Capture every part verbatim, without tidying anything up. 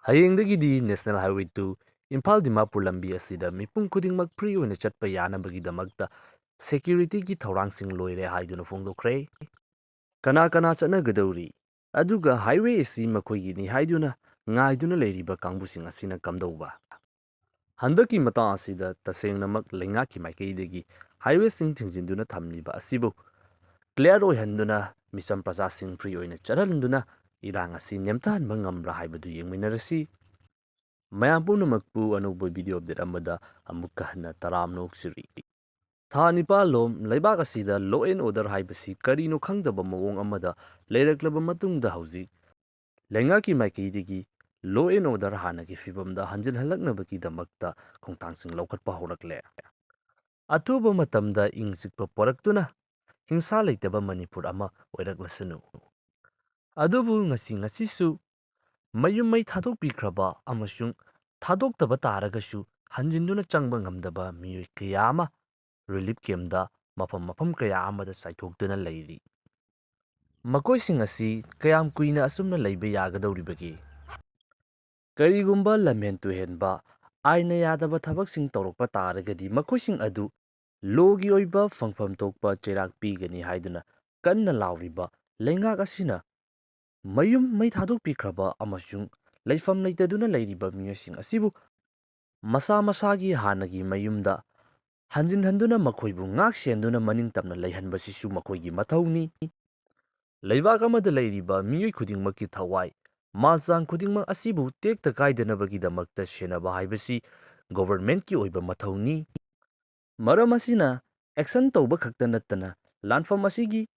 ꯍꯌꯦꯡꯗꯒꯤꯗꯤ National Highway two Imphal Dimapur ꯂꯝꯕꯤ ꯑꯁꯤꯗ ꯃꯤꯄꯨꯝ ꯈꯨꯗꯤꯡꯃꯛ free ꯑꯣꯏꯅ ꯆꯠꯄ ꯌꯥꯅꯕꯒꯤꯗꯃꯛꯇ security ꯒꯤ ꯊꯧꯔꯥꯡꯁꯤꯡ ꯂꯣꯏꯔꯦ ꯍꯥꯏꯗꯨꯅ ꯐꯣꯡꯗꯣꯛꯈ꯭ꯔꯦ꯫ ꯀꯅꯥ ꯀꯅꯥ ꯆꯠꯅꯒꯗꯧꯔꯤ? ꯑꯗꯨꯒ highway ꯑꯁꯤ ꯃꯈꯣꯏꯒꯤꯅꯤ ꯍꯥꯏꯗꯨꯅ ꯉꯥꯏꯗꯨꯅ ꯂꯩꯔꯤꯕ ꯀꯥꯡꯕꯨꯁꯤꯡ ꯑꯁꯤꯅ ꯀꯝꯗꯧꯕ? ꯍꯟꯗꯛꯀꯤ ꯃꯇꯥꯡ ꯑꯁꯤꯗ ꯇꯁꯦꯡꯅꯃꯛ ꯂꯩꯉꯥꯛꯀꯤ ꯃꯥꯏꯀꯩꯗꯒꯤ highway ꯁꯤꯡ ꯊꯤꯡꯖꯤꯟꯗꯨꯅ ꯊꯝꯂꯤꯕ ꯑꯁꯤꯕꯨ clear ꯑꯣꯏꯍꯟꯗꯨꯅ ꯃꯤꯆꯝ ꯄ꯭ꯔꯖꯥꯁꯤꯡ free ꯑꯣꯏꯅ ꯆꯠꯍꯟꯗꯨꯅ ꯏꯔꯥꯡ ꯑꯁꯤ ꯅꯦꯝꯊꯍꯟꯕ ꯉꯝꯕ꯭ꯔꯥ ꯍꯥꯏꯕꯗꯨ ꯌꯦꯡꯃꯤꯟꯅꯔꯁꯤ꯫ ꯃꯌꯥꯝ ꯄꯨꯝꯅꯃꯛꯄꯨ ꯑꯅꯧꯕ video update ꯑꯃꯗ ꯑꯃꯨꯛꯀ ꯍꯟꯅ ꯇꯔꯥꯝꯅ ꯑꯣꯛꯆꯔꯤ꯫ ꯊꯥ ꯅꯤꯄꯥꯜ ꯂꯣꯝ ꯂꯩꯕꯥꯛ ꯑꯁꯤꯗ law and order ꯍꯥꯏꯕꯁꯤ ꯀꯔꯤꯅꯣ ꯈꯪꯗꯕ ꯃꯑꯣꯡ ꯑꯃꯗ ꯂꯩꯔꯛꯂꯕ ꯃꯇꯨꯡꯗ, ꯍꯧꯖꯤꯛ ꯂꯩꯉꯥꯛꯀꯤ ꯃꯥꯏꯀꯩꯗꯒꯤ law and order ꯍꯥꯟꯅꯒꯤ ꯐꯤꯕꯝꯗ ꯍꯟꯖꯤꯜꯍꯜꯂꯛꯅꯕꯒꯤꯗꯃꯛꯇ ꯈꯣꯡꯊꯥꯡꯁꯤꯡ ꯂꯧꯈꯠꯄ ꯍꯧꯔꯛꯂꯦ꯫ ꯑꯊꯨꯕ ꯃꯇꯝꯗ ꯏꯪ ꯆꯤꯛꯄ ꯄꯣꯔꯛꯇꯨꯅ ꯍꯤꯡꯁꯥ ꯂꯩꯇꯕ ꯃꯅꯤꯄꯨꯔ ꯑꯃ ꯑꯣꯏꯔꯛꯂꯁꯅꯨ꯫ ꯑꯗꯨꯕꯨ ꯉꯁꯤ ꯉꯁꯤꯁꯨ ꯃꯌꯨꯝ ꯃꯩ ꯊꯥꯗꯣꯛꯄꯤꯈ꯭ꯔꯕ ꯑꯃꯁꯨꯡ ꯊꯥꯗꯣꯛꯇꯕ ꯇꯥꯔꯒꯁꯨ ꯍꯟꯖꯤꯟꯗꯨꯅ ꯆꯪꯕ ꯉꯝꯗꯕ ꯃꯤꯑꯣꯏ ꯀꯌꯥ ꯑꯃ relief camp ꯇ ꯃꯐꯝ ꯃꯐꯝ ꯀꯌꯥ ꯑꯃꯗ ꯆꯥꯏꯊꯣꯛꯇꯨꯅ ꯂꯩꯔꯤ꯫ ꯃꯈꯣꯏꯁꯤꯡ ꯑꯁꯤ ꯀꯌꯥꯝ ꯀꯨꯏꯅ ꯑꯁꯨꯝꯅ ꯂꯩꯕ ꯌꯥꯒꯗꯧꯔꯤꯕꯒꯦ? ꯀꯔꯤꯒꯨꯝꯕ ꯂꯝꯍꯦꯟ ꯇꯨꯍꯦꯟꯕ, ꯑꯥꯏꯟꯅ ꯌꯥꯗꯕ ꯊꯕꯛꯁꯤꯡ ꯇꯧꯔꯛꯄ ꯇꯥꯔꯒꯗꯤ ꯃꯈꯣꯏꯁꯤꯡ ꯑꯗꯨ law ꯒꯤ ꯑꯣꯏꯕ ꯐꯪꯐꯝ ꯊꯣꯛꯄ ꯆꯩꯔꯥꯛ ꯄꯤꯒꯅꯤ ꯍꯥꯏꯗꯨꯅ ꯀꯟꯅ ꯂꯥꯎꯔꯤꯕ ꯂꯩꯉꯥꯛ ꯑꯁꯤꯅ ꯃꯌꯨꯝ ꯃꯩ ꯊꯥꯗꯣꯛꯄꯤꯈ꯭ꯔꯕ ꯑꯃꯁꯨꯡ ꯂꯩꯐꯝ ꯂꯩꯇꯗꯨꯅ ꯂꯩꯔꯤꯕ ꯃꯤꯑꯣꯏꯁꯤꯡ ꯑꯁꯤꯕꯨ ꯃꯁꯥ ꯃꯁꯥꯒꯤ ꯍꯥꯟꯅꯒꯤ ꯃꯌꯨꯝꯗ ꯍꯟꯖꯤꯟ ꯍꯟꯗꯨꯅ ꯃꯈꯣꯏꯕꯨ ꯉꯥꯛ ꯁꯦꯟꯗꯨꯅ ꯃꯅꯤꯡ ꯇꯝꯅ ꯂꯩꯍꯟꯕꯁꯤꯁꯨ ꯃꯈꯣꯏꯒꯤ ꯃꯊꯧꯅꯤ꯫ ꯂꯩꯕꯥꯛ ꯑꯃꯗ ꯂꯩꯔꯤꯕ ꯃꯤꯑꯣꯏ ꯈꯨꯗꯤꯡꯃꯛꯀꯤ ꯊꯋꯥꯏ, ꯃꯥꯜꯆꯥꯡ ꯈꯨꯗꯤꯡꯃꯛ ꯑꯁꯤꯕꯨ ꯇꯦꯛꯇ ꯀꯥꯏꯗꯅꯕꯒꯤꯗꯃꯛꯇ ꯁꯦꯟꯅꯕ ꯍꯥꯏꯕꯁꯤ government ꯀꯤ ꯑꯣꯏꯕ ꯃꯊꯧꯅꯤ꯫ ꯃꯔꯝ ꯑꯁꯤꯅ action ꯇꯧꯕ ꯈꯛꯇ ꯅꯠꯇꯅ ꯂꯥꯟꯐꯝ ꯑꯁꯤꯒꯤ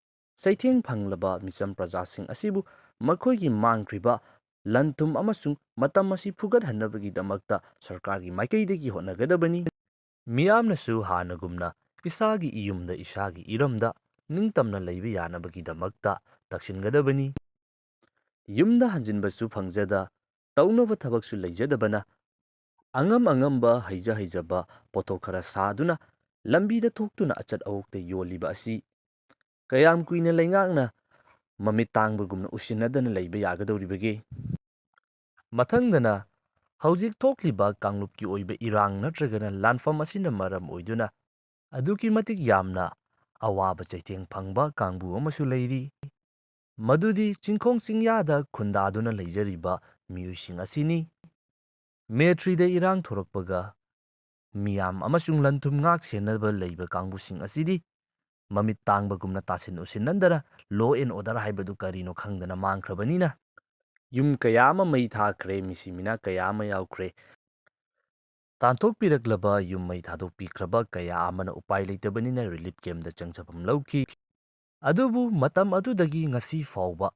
ꯆꯩꯊꯦꯡ ꯐꯪꯂꯕ ꯃꯤꯆꯝ ꯄ꯭ꯔꯖꯥꯁꯤꯡ ꯑꯁꯤꯕꯨ ꯃꯈꯣꯏꯒꯤ ꯃꯥꯡꯈ꯭ꯔꯤꯕ ꯂꯟ ꯊꯨꯝ ꯑꯃꯁꯨꯡ ꯃꯇꯝ ꯑꯁꯤ ꯐꯨꯒꯠꯍꯟꯅꯕꯒꯤꯗꯃꯛꯇ ꯁꯔꯀꯥꯔꯒꯤ ꯃꯥꯏꯀꯩꯗꯒꯤ ꯍꯣꯠꯅꯒꯗꯕꯅꯤ꯫ ꯃꯤꯌꯥꯝꯅꯁꯨ ꯍꯥꯟꯅꯒꯨꯝꯅ ꯏꯁꯥꯒꯤ ꯏꯌꯨꯝꯗ, ꯏꯁꯥꯒꯤ ꯏꯔꯝꯗ ꯅꯤꯡꯇꯝꯅ ꯂꯩꯕ ꯌꯥꯅꯕꯒꯤꯗꯃꯛꯇ ꯇꯛꯁꯤꯟꯒꯗꯕꯅꯤ꯫ ꯌꯨꯝꯗ ꯍꯟꯖꯤꯟꯕꯁꯨ ꯐꯪꯖꯗ, ꯇꯧꯅꯕ ꯊꯕꯛꯁꯨ ꯂꯩꯖꯗꯕꯅ, ꯑꯉꯝ ꯑꯉꯝꯕ ꯍꯩꯖ ꯍꯩꯖꯕ ꯄꯣꯠꯊꯣꯛ ꯈꯔ ꯁꯥꯗꯨꯅ ꯂꯝꯕꯤꯗ ꯊꯣꯛꯇꯨꯅ ꯑꯆꯠ ꯑꯋꯣꯛꯇ ꯌꯣꯜꯂꯤꯕ ꯑꯁꯤ ꯀꯌꯥꯝ ꯀꯨꯏꯅ ꯂꯩꯉꯥꯛꯅ ꯃꯃꯤꯠ ꯇꯥꯡꯕꯒꯨꯝꯅ ꯎꯁꯤꯟꯅꯗꯅ ꯂꯩꯕ ꯌꯥꯒꯗꯧꯔꯤꯕꯒꯦ? ꯃꯊꯪꯗꯅ, ꯍꯧꯖꯤꯛ ꯊꯣꯛꯂꯤꯕ ꯀꯥꯡꯂꯨꯞꯀꯤ ꯑꯣꯏꯕ ꯏꯔꯥꯡ ꯅꯠꯇ꯭ꯔꯒꯅ ꯂꯥꯟꯐꯝ ꯑꯁꯤꯅ ꯃꯔꯝ ꯑꯣꯏꯗꯨꯅ ꯑꯗꯨꯛꯀꯤ ꯃꯇꯤꯛ ꯌꯥꯝꯅ ꯑꯋꯥꯕ ꯆꯩꯊꯦꯡ ꯐꯪꯕ ꯀꯥꯡꯕꯨ ꯑꯃꯁꯨ ꯂꯩꯔꯤ꯫ ꯃꯗꯨꯗꯤ ꯆꯤꯡꯈꯣꯡ ꯆꯤꯡꯌꯥꯗ ꯈꯨꯟꯗꯥꯗꯨꯅ ꯂꯩꯖꯔꯤꯕ ꯃꯤꯑꯣꯏꯁꯤꯡ ꯑꯁꯤꯅꯤ꯫ ꯃꯦꯇ꯭ꯔꯤꯗ ꯏꯔꯥꯡ ꯊꯣꯔꯛꯄꯒ ꯃꯤꯌꯥꯝ ꯑꯃꯁꯨꯡ ꯂꯟ ꯊꯨꯝ ꯉꯥꯛ ꯁꯦꯟꯅꯕ ꯂꯩꯕ ꯀꯥꯡꯕꯨꯁꯤꯡ ꯑꯁꯤꯗꯤ ꯃꯃꯤꯠ ꯇꯥꯡꯕꯒꯨꯝꯅ ꯇꯥꯁꯤꯟ ꯎꯁꯤꯟꯅꯗꯅ law and order ꯍꯥꯏꯕꯗꯨ ꯀꯔꯤꯅꯣ ꯈꯪꯗꯅ ꯃꯥꯡꯈ꯭ꯔꯕꯅꯤꯅ, ꯌꯨꯝ ꯀꯌꯥ ꯑꯃ ꯃꯩ ꯊꯥꯈ꯭ꯔꯦ, ꯃꯤꯁꯤ ꯃꯤꯅꯥ ꯀꯌꯥ ꯑꯃ ꯌꯥꯎꯈ꯭ꯔꯦ꯫ ꯇꯥꯟꯊꯣꯛꯄꯤꯔꯛꯂꯕ ꯌꯨꯝ ꯃꯩ ꯊꯥꯗꯣꯛꯄꯤꯈ꯭ꯔꯕ ꯀꯌꯥ ꯑꯃꯅ ꯎꯄꯥꯏ ꯂꯩꯇꯕꯅꯤꯅ relief campꯇ ꯆꯪꯖꯐꯝ ꯂꯧꯈꯤ꯫ ꯑꯗꯨꯕꯨ ꯃꯇꯝ ꯑꯗꯨꯗꯒꯤ ꯉꯁꯤ ꯐꯥꯎꯕ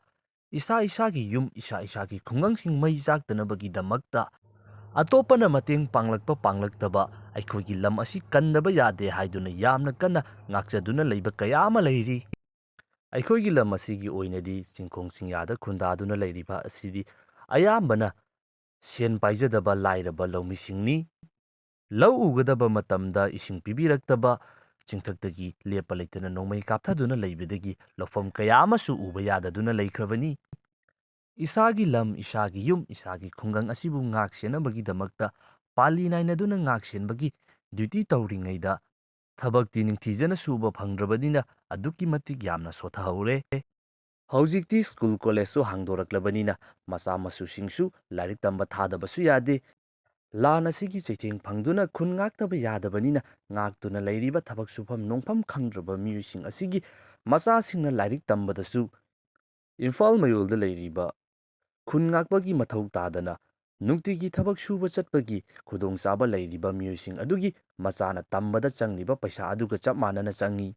ꯏꯁꯥ ꯏꯁꯥꯒꯤ ꯌꯨꯝ, ꯏꯁꯥ ꯏꯁꯥꯒꯤ ꯈꯨꯡꯒꯪꯁꯤꯡ ꯃꯩ ꯆꯥꯛꯇꯅꯕꯒꯤꯗꯃꯛꯇ ꯑꯇꯣꯞꯄꯅ ꯃꯇꯦꯡ ꯄꯥꯡꯂꯛꯄ ꯄꯥꯡꯂꯛꯇꯕ ꯑꯩꯈꯣꯏꯒꯤ ꯂꯝ ꯑꯁꯤ ꯀꯟꯗꯕ ꯌꯥꯗꯦ ꯍꯥꯏꯗꯨꯅ ꯌꯥꯝꯅ ꯀꯟꯅ ꯉꯥꯛꯆꯗꯨꯅ ꯂꯩꯕ ꯀꯌꯥ ꯑꯃ ꯂꯩꯔꯤ꯫ ꯑꯩꯈꯣꯏꯒꯤ ꯂꯝ ꯑꯁꯤꯒꯤ ꯑꯣꯏꯅꯗꯤ ꯆꯤꯡꯈꯣꯡ ꯆꯤꯡꯌꯥꯗ ꯈꯨꯟꯗꯥꯗꯨꯅ ꯂꯩꯔꯤꯕ ꯑꯁꯤꯗꯤ ꯑꯌꯥꯝꯕꯅ ꯁꯦꯟ ꯄꯥꯏꯖꯗꯕ ꯂꯥꯏꯔꯕ ꯂꯧꯃꯤꯁꯤꯡꯅꯤ꯫ ꯂꯧ ꯎꯒꯗꯕ ꯃꯇꯝꯗ ꯏꯁꯤꯡ ꯄꯤꯕꯤꯔꯛꯇꯕ, ꯆꯤꯡꯊꯛꯇꯒꯤ ꯂꯦꯞꯄ ꯂꯩꯇꯅ ꯅꯣꯡꯃꯩ ꯀꯥꯞꯊꯗꯨꯅ ꯂꯩꯕꯗꯒꯤ ꯂꯧꯐꯝ ꯀꯌꯥ ꯑꯃꯁꯨ ꯎꯕ ꯌꯥꯗꯗꯨꯅ ꯂꯩꯈ꯭ꯔꯕꯅꯤ꯫ ꯏꯁꯥꯒꯤ ꯂꯝ, ꯏꯁꯥꯒꯤ ꯌꯨꯝ, ꯏꯁꯥꯒꯤ ꯈꯨꯡꯒꯪ ꯑꯁꯤꯕꯨ ꯉꯥꯛ ꯁꯦꯟꯅꯕꯒꯤꯗꯃꯛꯇ ꯄꯥꯜꯂꯤ ꯅꯥꯏꯅꯗꯨꯅ ꯉꯥꯛ ꯁꯦꯟꯕꯒꯤ duty ꯇꯧꯔꯤꯉꯩꯗ ꯊꯕꯛꯇꯤ ꯅꯤꯡꯊꯤꯖꯅ ꯁꯨꯕ ꯐꯪꯗ꯭ꯔꯕꯅꯤꯅ ꯑꯗꯨꯛꯀꯤ ꯃꯇꯤꯛ ꯌꯥꯝꯅ ꯁꯣꯊꯍꯧꯔꯦ꯫ ꯍꯧꯖꯤꯛꯇꯤ ꯁ꯭ꯀꯨꯜ ꯀꯣꯂꯦꯖꯁꯨ ꯍꯥꯡꯗꯣꯔꯛꯂꯕꯅꯤꯅ ꯃꯆꯥ ꯃꯁꯨꯁꯤꯡꯁꯨ ꯂꯥꯏꯔꯤꯛ ꯇꯝꯕ ꯊꯥꯗꯕꯁꯨ ꯌꯥꯗꯦ꯫ ꯂꯥꯟ ꯑꯁꯤꯒꯤ ꯆꯩꯊꯦꯡ ꯐꯪꯗꯨꯅ ꯈꯨꯟ ꯉꯥꯛꯇꯕ ꯌꯥꯗꯕꯅꯤꯅ ꯉꯥꯛꯇꯨꯅ ꯂꯩꯔꯤꯕ ꯊꯕꯛ ꯁꯨꯐꯝ ꯅꯣꯝꯐꯝ ꯈꯪꯗ꯭ꯔꯕ ꯃꯤꯑꯣꯏꯁꯤꯡ ꯑꯁꯤꯒꯤ ꯃꯆꯥꯁꯤꯡꯅ ꯂꯥꯏꯔꯤꯛ ꯇꯝꯕꯗꯁꯨ ꯏꯝꯐꯥꯜ ꯃꯌꯣꯜꯗ ꯂꯩꯔꯤꯕ ꯈꯨꯟ ꯉꯥꯛꯄꯒꯤ ꯃꯊꯧ ꯇꯥꯗꯅ ꯅꯨꯡꯇꯤꯒꯤ ꯊꯕꯛ ꯁꯨꯕ ꯆꯠꯄꯒꯤ ꯈꯨꯗꯣꯡꯆꯥꯕ ꯂꯩꯔꯤꯕ ꯃꯤꯑꯣꯏꯁꯤꯡ ꯑꯗꯨꯒꯤ ꯃꯆꯥꯅ ꯇꯝꯕꯗ ꯆꯪꯂꯤꯕ ꯄꯩꯁꯥ ꯑꯗꯨꯒ ꯆꯞ ꯃꯥꯟꯅꯅ ꯆꯪꯏ꯫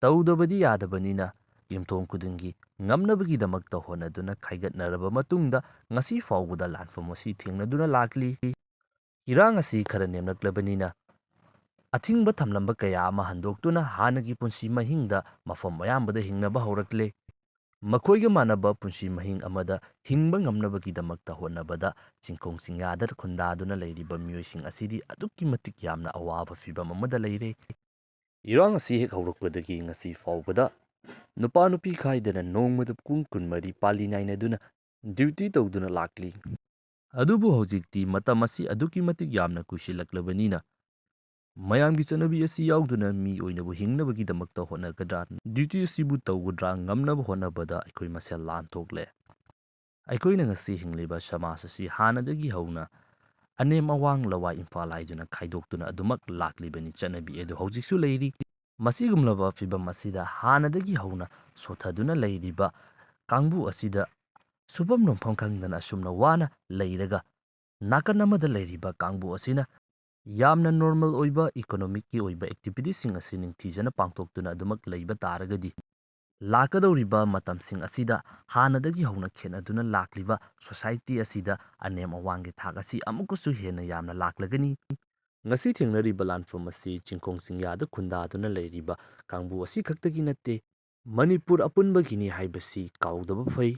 ꯇꯧꯗꯕꯗꯤ ꯌꯥꯗꯕꯅꯤꯅ ꯌꯨꯝꯊꯣꯡ ꯈꯨꯗꯤꯡꯒꯤ ꯉꯝꯅꯕꯒꯤꯗꯃꯛꯇ ꯍꯣꯠꯅꯗꯨꯅ ꯈꯥꯏꯒꯠꯅꯔꯕ ꯃꯇꯨꯡꯗ ꯉꯁꯤ ꯐꯥꯎꯕꯗ ꯂꯥꯟꯐꯝ ꯑꯁꯤ ꯊꯦꯡꯅꯗꯨꯅ ꯂꯥꯛꯂꯤ꯫ ꯏꯔꯥꯡ ꯑꯁꯤ ꯈꯔ ꯅꯦꯝꯂꯛꯂꯕꯅꯤꯅ ꯑꯊꯤꯡꯕ ꯊꯝꯂꯝꯕ ꯀꯌꯥ ꯑꯃ ꯍꯟꯗꯣꯛꯇꯨꯅ ꯍꯥꯟꯅꯒꯤ ꯄꯨꯟꯁꯤ ꯃꯍꯤꯡꯗ ꯃꯐꯝ ꯑꯌꯥꯝꯕꯗ ꯍꯤꯡꯅꯕ ꯍꯧꯔꯛꯂꯦ꯫ ꯃꯈꯣꯏꯒ ꯃꯥꯟꯅꯕ ꯄꯨꯟꯁꯤ ꯃꯍꯤꯡ ꯑꯃꯗ ꯍꯤꯡꯕ ꯉꯝꯅꯕꯒꯤꯗꯃꯛꯇ ꯍꯣꯠꯅꯕꯗ ꯆꯤꯡꯈꯣꯡ ꯆꯤꯡꯌꯥꯗ ꯈꯨꯟꯗꯥꯗꯨꯅ ꯂꯩꯔꯤꯕ ꯃꯤꯑꯣꯏꯁꯤꯡ ꯑꯁꯤꯗꯤ ꯑꯗꯨꯛꯀꯤ ꯃꯇꯤꯛ ꯌꯥꯝꯅ ꯑꯋꯥꯕ ꯐꯤꯚꯝ ꯑꯃꯗ ꯂꯩꯔꯦ꯫ ꯏꯔꯥꯡ ꯑꯁꯤ ꯍꯦꯛ ꯍꯧꯔꯛꯄꯗꯒꯤ ꯉꯁꯤ ꯐꯥꯎꯕꯗ ꯅꯨꯄꯥ ꯅꯨꯄꯤ ꯈꯥꯏꯗꯅ ꯅꯣꯡꯃꯗ ꯄꯨꯡ ꯀꯨꯟꯃꯔꯤ ꯄꯥꯜꯂꯤ ꯅꯥꯏꯅꯗꯨꯅ duty ꯇꯧꯗꯨꯅ ꯂꯥꯛꯂꯤ꯫ ꯑꯗꯨꯕꯨ ꯍꯧꯖꯤꯛꯇꯤ ꯃꯇꯝ ꯑꯁꯤ ꯑꯗꯨꯛꯀꯤ ꯃꯇꯤꯛ ꯌꯥꯝꯅ ꯀꯨꯏꯁꯤꯜꯂꯛꯂꯕꯅꯤꯅ, ꯃꯌꯥꯝꯒꯤ ꯆꯠꯅꯕꯤ ꯑꯁꯤ ꯌꯥꯎꯗꯨꯅ ꯃꯤ ꯑꯣꯏꯅꯕꯨ ꯍꯤꯡꯅꯕꯒꯤꯗꯃꯛꯇ ꯍꯣꯠꯅꯒꯗ꯭ꯔꯥ, duty ꯑꯁꯤꯕꯨ ꯇꯧꯒꯗ꯭ꯔꯥ, ꯉꯝꯅꯕ ꯍꯣꯠꯅꯕꯗ ꯑꯩꯈꯣꯏ ꯃꯁꯦꯜ ꯂꯥꯟ ꯊꯣꯛꯂꯦ꯫ ꯑꯩꯈꯣꯏꯅ ꯉꯁꯤ ꯍꯤꯡꯂꯤꯕ ꯁꯃꯥꯖ ꯑꯁꯤ ꯍꯥꯟꯅꯗꯒꯤ ꯍꯧꯅ ꯑꯅꯦꯝ ꯑꯋꯥꯡ ꯂꯋꯥꯏ ꯏꯝꯐꯥꯜ ꯍꯥꯏꯗꯨꯅ ꯈꯥꯏꯗꯣꯛꯇꯨꯅ ꯑꯗꯨꯃꯛ ꯂꯥꯛꯂꯤꯕꯅꯤ, ꯆꯠꯅꯕꯤ ꯑꯗꯨ ꯍꯧꯖꯤꯛꯁꯨ ꯂꯩꯔꯤ꯫ ꯃꯁꯤꯒꯨꯝꯂꯕ ꯐꯤꯕꯝ ꯑꯁꯤꯗ ꯍꯥꯟꯅꯗꯒꯤ ꯍꯧꯅ ꯁꯣꯊꯗꯨꯅ ꯂꯩꯔꯤꯕ ꯀꯥꯡꯕꯨ ꯑꯁꯤꯗ ꯁꯨꯐꯝ ꯅꯣꯝꯐꯝ ꯈꯪꯗꯅ ꯑꯁꯨꯝꯅ ꯋꯥꯅ ꯂꯩꯔꯒ, ꯅꯥꯀꯟ ꯑꯃꯗ ꯂꯩꯔꯤꯕ ꯀꯥꯡꯕꯨ ꯑꯁꯤꯅ ꯌꯥꯝꯅ normal ꯑꯣꯏꯕ economicꯀꯤ ꯑꯣꯏꯕ activityꯁꯤꯡ ꯑꯁꯤ ꯅꯤꯡꯊꯤꯖꯅ ꯄꯥꯡꯊꯣꯛꯇꯨꯅ ꯑꯗꯨꯃꯛ ꯂꯩꯕ ꯇꯥꯔꯒꯗꯤ, ꯂꯥꯛꯀꯗꯧꯔꯤꯕ ꯃꯇꯝꯁꯤꯡ ꯑꯁꯤꯗ ꯍꯥꯟꯅꯗꯒꯤ ꯍꯧꯅ ꯈꯦꯠꯅꯗꯨꯅ ꯂꯥꯛꯂꯤꯕ society ꯑꯁꯤꯗ ꯑꯅꯦꯝ ꯑꯋꯥꯡꯒꯤ ꯊꯥꯛ ꯑꯁꯤ ꯑꯃꯨꯛꯀꯁꯨ ꯍꯦꯟꯅ ꯌꯥꯝꯅ ꯂꯥꯛꯂꯒꯅꯤ꯫ ꯉꯁꯤ ꯊꯦꯡꯅꯔꯤꯕ ꯂꯥꯟꯐꯝ ꯑꯁꯤ ꯆꯤꯡꯈꯣꯡ ꯆꯤꯡꯌꯥꯗ ꯈꯨꯟꯗꯥꯗꯨꯅ ꯂꯩꯔꯤꯕ ꯀꯥꯡꯕꯨ ꯑꯁꯤ ꯈꯛꯇꯒꯤ ꯅꯠꯇꯦ, ꯃꯅꯤꯄꯨꯔ ꯑꯄꯨꯟꯕꯒꯤꯅꯤ ꯍꯥꯏꯕꯁꯤ ꯀꯥꯎꯗꯕ ꯐꯩ꯫